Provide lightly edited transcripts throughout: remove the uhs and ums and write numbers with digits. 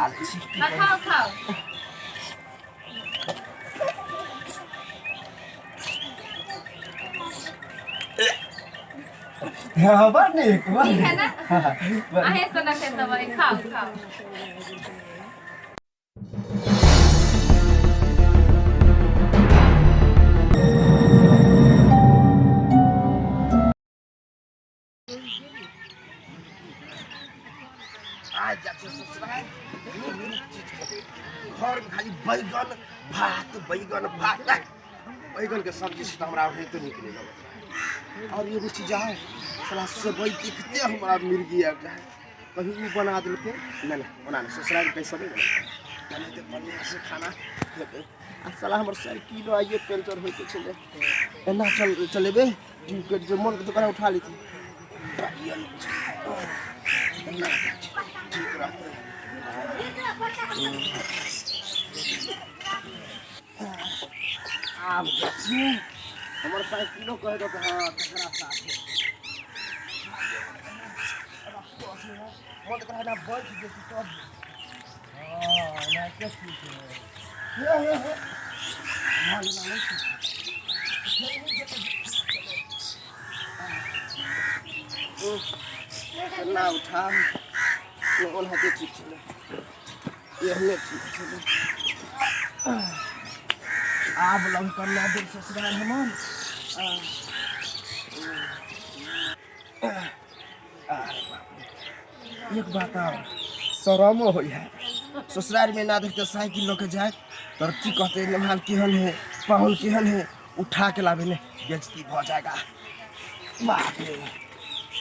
खा लै छी। हाँ, खाओ खाओ। हाँ, बड़ नीक, बड़ ठीक है ना? हाँ, बड़ अहें सनक है सब है, खाओ खाओ। आज जाके ससुराल नीक नीक चीज खेबै। घरमे खाली बैगन भात, बैगन भात, बैगन के सब्जी से तऽ हमरा ओनाहितो नीक नहि लगैत रहै। और एगो चीज आउ, साला सेवइ देखते हमरा मिर्गी आबि जाइ है। कहीं ओ बना देलकै, नहि नहि, ओना नहि, ससुराल कैसे नहि बनेतै, बनेतै बढ़िआँसँ खाना खेबै। आ साला हमर साइकिलो आइए पंचर होइके छलै, एना चल चलेबै ट्यूब कटि जेतै, मोन तऽ उठा लेती। एना ठीक रहतै। आब जाइ छियै, हमर साइकिलो कहि दऽ हँ तकरा साथे मोन तऽ करै बैठ जेती तब। हँ, एनाहिते ठीक है। हे हे हे, एना एना नहि ठीक है। उठा ओनाहिते ठीक छलै, एहने ठीक छलै। आब लग कन्या देल ससुराल हमर। अरे बाप रे, एक बात आर शरमो होइ है, ससुराल में ना देखते साइकिल लऽ के जाए तर की कहते, नमहाल केहन है, पाहुन केहन है, उठा के लाबे ने बेइज्जती भऽ जाएगा। बाप रे,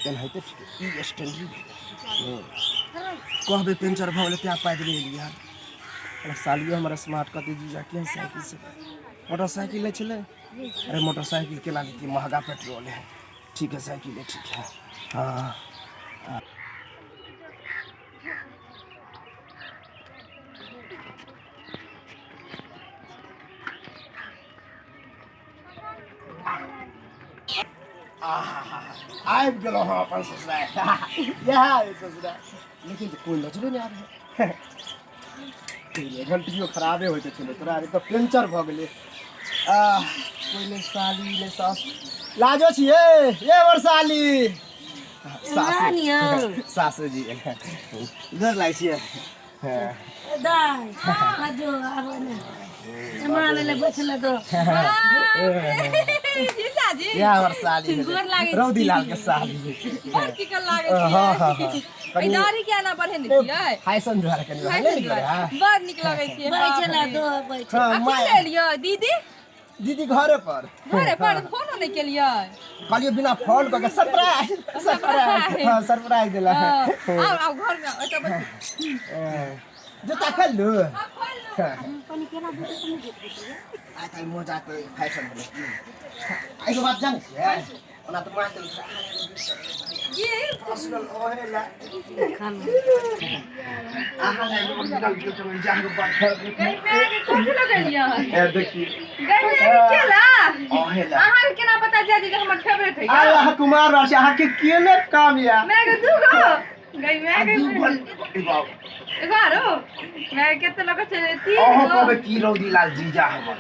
एनाहिते ठीक ई स्टैंड कहबै पेंचर भऽ गेलै तेँ पैदले एलियै हन। सालियो हमरा स्मार्ट कहतै, जीजा केहन साइकिल से, मोटरसाइकिल नहि छलै? अरे मोटरसाइकिल केना लेतियै, महगा पेट्रोल है। ठीक है, साइकिल है, ठीक है। हाँ, आबि गेलहुँ हम अपन ससुराल, इएह अइ ससुराल, लेकिन तऽ कोइ नजरे नहि आबै है। घंटियो खराबे होइ छै तोरा आर तऽ पंचर भऽ गेलै। आह, कोइ नहि साली नहि सास, लाजो छियै। ये हमर साली, सासु, सासु जी इधर लागै छियै। दाइ आजो आबो ने, माने ले बैठले तो जीजाजी, इएह हमर साली गोर लागै छी। रौदी लाल के साली। बड़ चिकन लागै हँ हँ हँ छियै। एहि दाढ़ी के एना बढ़ेने छियै? फैशन दुआरे कनि नहि नीक लगै है। बड़ नीक लगै छियै। बैठले दो, बैठ। हँ। आ की माय लेलियै दीदी? दीदी घरे पर। घरे पर फोनो नहि केलियै? कहलियै बिना फोन कऽ के सरप्राइज, सरप्राइज, हँ, सरप्राइज देला। हँ, आउ आउ, घर मे ओतऽ बैठू। जूता खोल लू। हँ, खोलि लू। आइ काल्हि मोजा के फैशन भेलै की? एगो बात जानै छियै, ओना तऽ माँ की? पर्सनल ओहे ला अहाँ लए एगो ओरिजिनल वीडियो चलबै जे अहाँके बड़ गई माय के, कथी लगेलियै? ए देखी। गई माय के, केला। ओहे ला अहाँके केना पता जाय जे हमर फेवरेट है? अरे अहाँ कुमार रहल छी, अहाँके केने काम या? माय के, दू गो गई माय के। दू गो एगो एगो आरो माय के, कते लगै छै? तीन अहाँ गो। कहबै की रौदी लाल जीजा हमर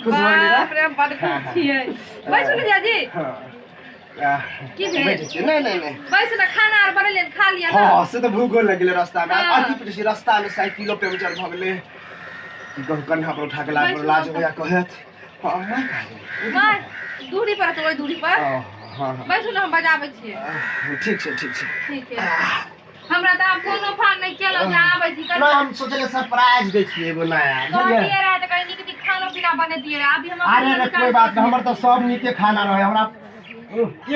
खुश भऽ गेलै बाप रे, बड खुश छियै। बैसू ने जीजाजी। हँ। की भेल? बैठै छियै। नहि नहि नहि, बैसू ने, खाना आर बनेलियै, खा लिअ ने। हँ, से तऽ भूखो लागि गेलै रास्तामे। हँ। अथी पड़ै छै, रास्तामे साइकिलो पंचर भऽ गेलै, की कहू, कन्हा पर उठा के लाज बैसू लाज ने। होया कहत। हँ, माय कहाँ गेलै? माय दूरी पर तऽ ओहि दूरी पर। हँ हँ हँ। बैसू ने, हम बजाबै छियै। ठीक छै, ठीक छै। ठीक है, हमरा तऽ आब कोनो फोन नहि केलहुँ जे आबै छी। नहि, हम सोचलियै सरप्राइज दै छियै एगो नया, बुझलियै? कहलियै रहए तऽ कनि नीक नीक खानो पीना बनेतियै रहए। अभी हम अरे अपने रे, कोई बात नहीं, हमर तऽ सब नीके खाना रहे। हमरा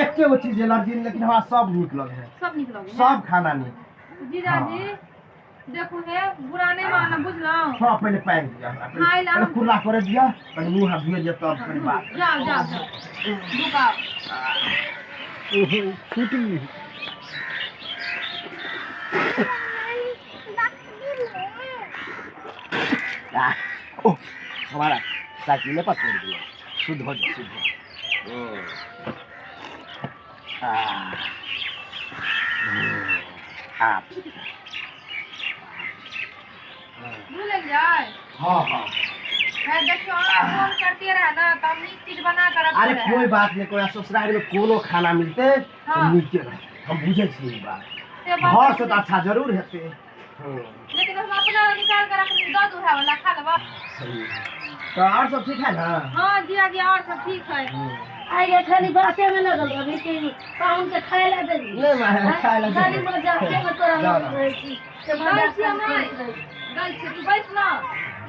एके गो चीज एलर्जी, लेकिन हमरा सब नीक लगे है। सब नीक लगै है? सब खाना नीक। जीजाजी, देखू हे, बुरा नहि मानब, बुझलहुँ? थोड़ा पहिले पानि दिअ हमरा पहिले। खाय ला पहिले कुर्रा करे दिअ, कनि मुँह हाथ धुए दिअ, तब कनि बात। जाओ जाओ जाओ, दुकाओ। छुटी। ओ हमारा साइकिले पर तोड़ दिया। शुद्ध हो जाओ, शुद्ध हो। आ, आप हाँ हाँ है देखियो अहाँ फोन करते रहे ना त हम नीक चीज बना के रखते अरे रहे। कोई बात नहीं, कोई ससुराल में कोनो खाना मिलते तो हाँ। नीके रहे, हम बुझे छियै ई बात। से बात घर से तो अच्छा जरूर हेतै। लेकिन हम अपना निकाल के रखली दऽ दू है वाला खा लेबा। तो और सब ठीक है ना? हाँ जी जी और सब ठीक है। आइ खाली बाते में लगल अभी कि पाहुन के खाय ला देली। नहीं माय, खाय ला खाली देली। मजाके में तोरा ना, लगल ना। रहै छी। से दै मजाक छियै खाली माय। करैत रहै छी। दै छियै तू बैठ ना।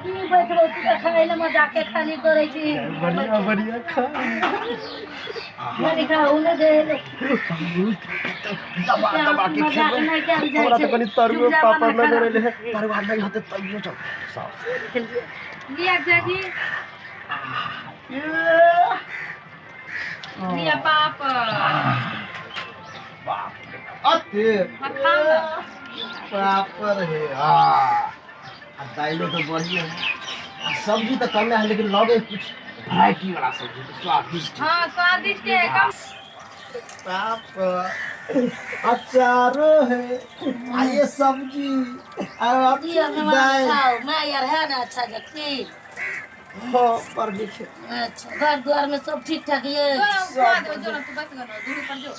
की बैठबौ तू तऽ खाय ला मजाके खाली करै छी। बढ़िया बढ़िया खा। नहीं खा उने दे ले। दबा दबा के मजाक खेबै। नहि कयल जाइ हमरा छै। तऽ कनि तरुआ चुपचाप पापड़ बना नहि खा। रहले है, तरुआ नहि होतै तैयो चल। सब लिअ जीजाजी। लिअ पापड़। बाप रे अते हाँ, खाउ ना। पापड़ है। हाँ आ दाइलो तो बढ़िया है, आ सब्जी तो कम है लेकिन लगे कुछ वैरायटी वाला सब्जी तो स्वादिष्ट। हाँ स्वादिष्ट है कम। पापड़ अचारो है आ ये सब्जी आ दिअ मेहमान दाल। खाओ। मैं यार है ना अच्छा जकी। हाँ पर लिखे। अच्छा घर द्वार में सब ठीक ठाक ये? जो ना खुआ देबो, जो ना तू बैठ गनो दूरी पर जो।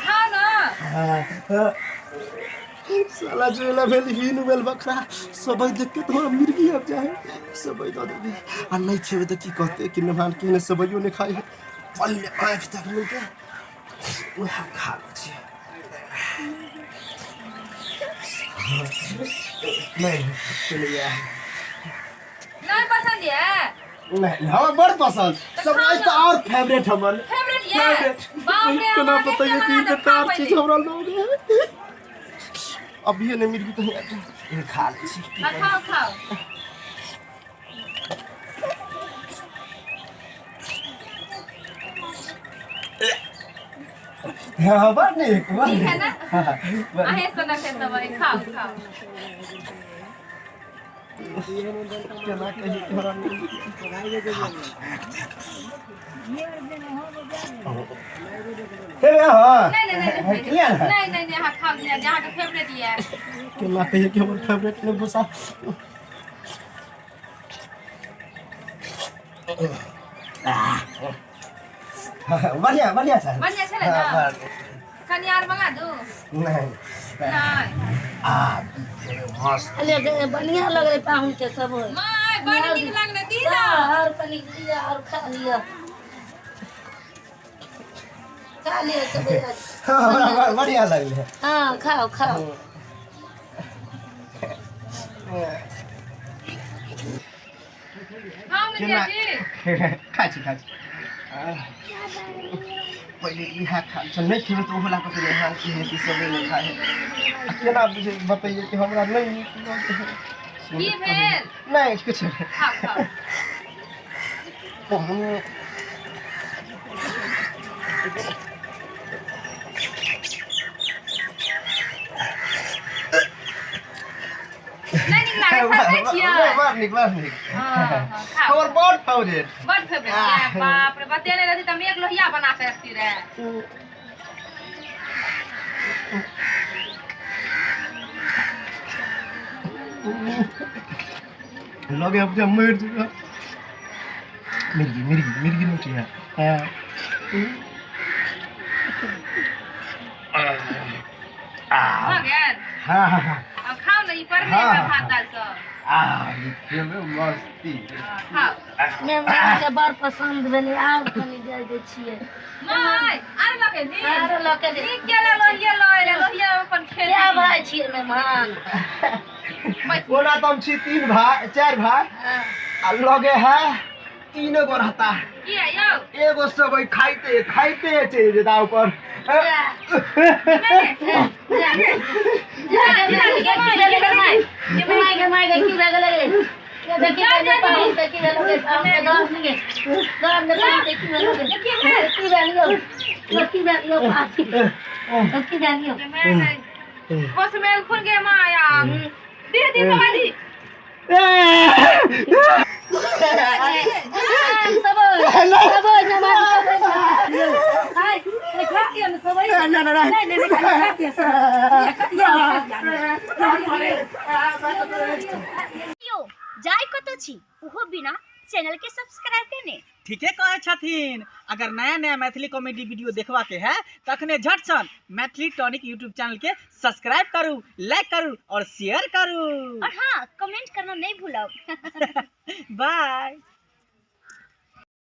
खा ना। हाँ, साला जोला भेल हीन भेल बकरा सब देख के तोरा मिर्गी आबि जाए। सब दऽ देबी आ नहीं खेबै तऽ की कहते कि मेहमान के सबैयो नहीं खाइ है। पहिले आँखि तक मिलके वएह खा लै छियै। नहीं चलिए। नहीं पसंद ये? नहीं हमरा बड़ पसंद सबई तो और फेवरेट हमर। फेवरेट ये? बाप रे केना हमरा बताइए देख कि के बेकार बना चीज दे, खा हमरा लोग है। अभी नहीं मिर्गी तो ये खा लै छी। पहिले। हाँ, खाओ खाओ। हाँ बड़ नीक बड़ ठीक है नीक। ना? हाँ, बड़ अहें सनक है सब खाओ खाओ। केना कही तोरा खेबै अहाँ? नहीं नहीं नहीं नहीं किया ने? नहीं नहीं नहीं अहाँ खाओ नहीं अहाँ के फेवरेट ये। केना कहिए कि हमर फेवरेट नहीं भूसा। बढ़िया बढ़िया छै। बढ़िया छलै ना? हाँ, बड़ नीक। कनि आर मंगा दू? नहीं। नहीं। आ मस्त। ले गे, बढ़िया लगलै पाहुन के सब। माय बड़ नीक लागलै दी ना। और कनि दिअ और खा लिअ। खा लिअ सब। हाँ, हमरा बढ़िया लगलै। हाँ खाओ खाओ। खाओ ना केना जीजाजी। खाइ छी खाइ छी। पहिले इएह खा लै छी, नहि खेबै तऽ ओहो लए कहतै मेहमान की है कि सबे नहि खाइ है। आ केना बुझे बतैयै कि हमरा नहि नीक लगै है। की भेल? नहीं कुछ नहीं। खाओ खाओ। नहीं नीक लागै छै खाइ छियै? बड़ नीक बड़ नीक। हाँ हाँ खाओ। हमर बड़ फेवरेट। बड़ फेवरेट ये। बाप रे बतेने रहती त हम एक लोहिया बना के रखती रहे। लगे अब जब मर जेबै। मिर्गी मिर्गी मिर्गी नहीं है। हाँ भऽ गेल? हाँ हाँ। अब खाओ ना ई पर हाँ। भात दाल सब। आ खेबै मस्ती। हाँ, खाओ। मेहमान के बड़ पसंद भेलै और कनि दे दै छियै। माय आर लऽ के दी। आरो लऽ के दे। नीक केला लोहिया लऽ एलै, लोहिया अपन क्या खेली। भाई छियै मेहमान? ओना तऽ हम छी तीन भाई चारि भाई हाँ। आ लगे है तीनो गो रहता। किया यौ? एगो सब खाइते खाइते चलि जेता ऊपर। जा जा जा गे माय गे माय गे की भए गेलै? ये देखी पहिले पाहुन के की भेलै? पाहुन के दर्द गे। दर्द पाहुन के की भेलै? की भेल यौ? की भेल यौ? की भेल यौ? बस मेल खुल गे माया। दी दी बाबा दी। सब सब ना ना ना यौ जाय कतऽ छी ओहो बिना चैनल के सब्सक्राइब केने। ठीके कहै छथिन। अगर नया नया मैथिली कॉमेडी वीडियो देखबा के है तखने झट सन मैथिली टॉनिक यूट्यूब चैनल के सब्सक्राइब करू, लाइक करू और शेयर करू। और हाँ, कमेंट करना नहीं भूलब। बाय।